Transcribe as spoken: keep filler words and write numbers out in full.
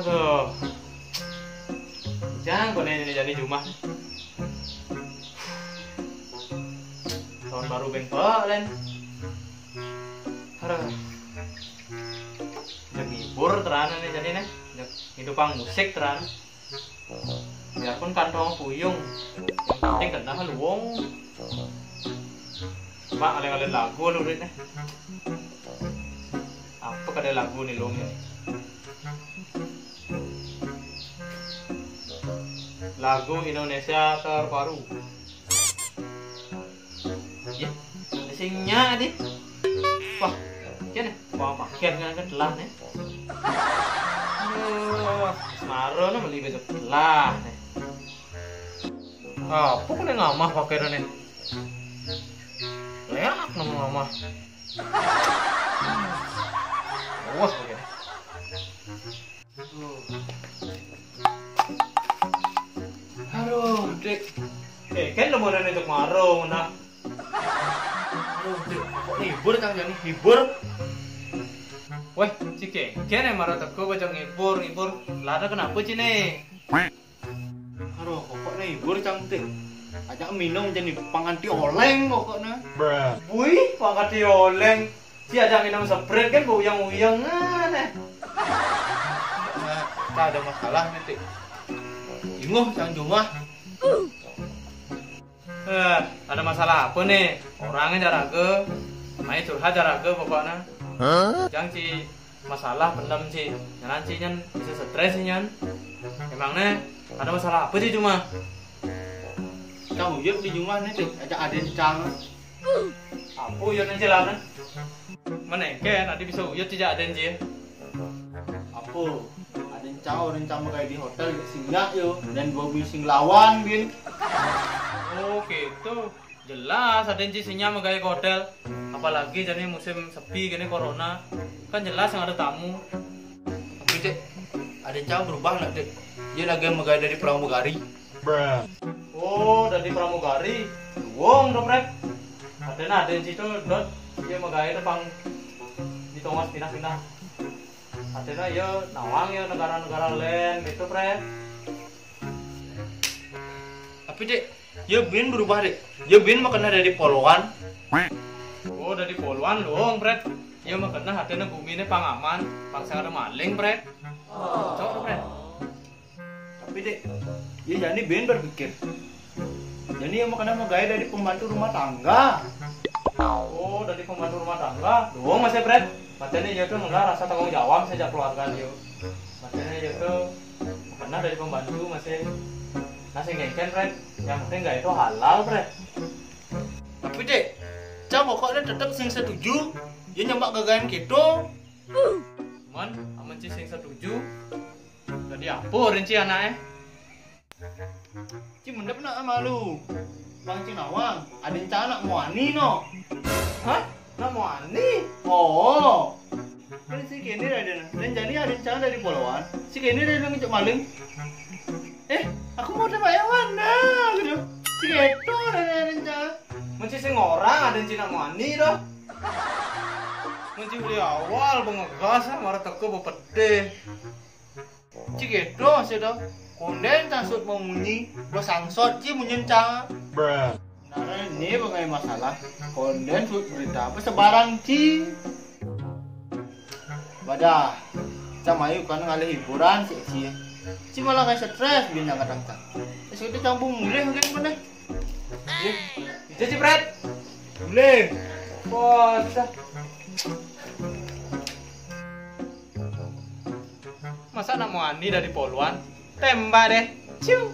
Aduh. Jang, kok nih, nih, jadi jumah. Tahun baru bengkok, Len. Aduh. Jang ngibur terana nih jadi nih. Jang ngidupang musik terana. Biarpun kantong puyung, yang penting kena luwung. Pak, alih-alih lagu lu, Rit, nih. Apa kada lagu nih, luwung ini? Lagu Indonesia terbaru. Ya, sing nya, Dit. Wah, kian nih. Wah, pakian kan, kan telah nih. Aduh, semaro nih beli baju telah nih. Apa kena ngamah pakai nih? Leak nama ngamah. Wah, pakai. Aduh, Dik. Eh, kan lu mau nanya untuk marung, nah. Aduh, Dik, kok hibur, Kang Jani? Hibur. Weh, cike, kene marah teko baca ngibur, ngibur. Lada kenapa, Cine? Aduh, kok nih hibur, Cang, Dik? Ajak minum jadi panganti oleng pokoknya. Wih, panganti oleng. Si ada minum Sprite kan, bau yang uyang, aneh. Nah, tak ada masalah nih, Dik. Inguh, Cang Jumah. Eh, ada masalah apa nih? Orangnya jaraga, main curhat jaraga pokoknya. Hah? Jang, Ci, masalah pendam, Ci. Nyanan, Ci, nyan bisa stres, Ci, nyan. Emangnya ada masalah apa, Ci, cuma? Cang uyut di jumah nih, Ci. Ajak aden Cang. Apa uyut nih, Ci, lah, nah? Mana engke, nanti bisa uyut, Ci, ajak aden, Ci. Apa? Aden Cang, aden Cang magai di hotel, sinyak yo. Dan dua bui sing lawan, bin. Oh, gitu. Jelas, aden Ci sinyak magai ke hotel. Apalagi jadi musim sepi gini corona. Kan jelas yang ada tamu. Tapi, Dik, aden Cang berubah nak, Dik? Dia lagi magai dari pramugari. Oh, dari pramugari. Wong dong, Pret. Katanya aden Ci tuh, dot, dia magai depan di tongos pindah-pindah. Katanya ya nawang ya negara-negara lain gitu, Pret. Tapi, Dik, ya bin berubah, Dik. Ya bin makanya dari poluan. Oh, dari poluan dong, Pret. Ya makanya katanya bumi ini pangaman, pangsa ada maling, Pret. Cocok, Pret. Tapi, Dik, ya jadi bin berpikir. Jadi ya makanya magai dari pembantu rumah tangga. Oh, dari pembantu rumah tangga. Dong, masih, Pret. Katanya ya tuh enggak rasa tanggung jawab sejak keluarga dia. Katanya ya tuh pernah dari pembantu masih nasi ngengken, Pret. Yang penting nggak itu halal, Pret. Tapi, Dik, Cang pokoknya tetap sing setuju. Ya nyemak gagayan gitu. Man, aman Ci sing setuju. Jadi apa rinci anaknya? Ci mendep nak sama lu. Bang Ci nawang, aden Cang nak muani no. Hah? Nak muani? Oh. Kan si kene ada nah. Dan jadi aden Cang dari poluan. Si kene dari ngejek maling. Eh, aku mau tembak yang mana gitu. Si keto dari aden Cang. Mesti sing orang aden Ci nak muani doh. Mesti dari awal pengegas, ah, marah teko bepedeh. Ci keto sih doh. Konden tangsut mau munyi, gua sangsot Ci munyin Cang. Nah, ini pengai masalah. Konden sut berita apa sebarang Ci. Wadah, Cang mayu kan ngalih hiburan si Ci. Ci malah kayak stres bin yang kadang Cang. Terus itu campur mulih mungkin mana? Itu Ci, Pret. Mulih. Bocah. Masa nak muani dari poluan? Tembak deh. Ciu.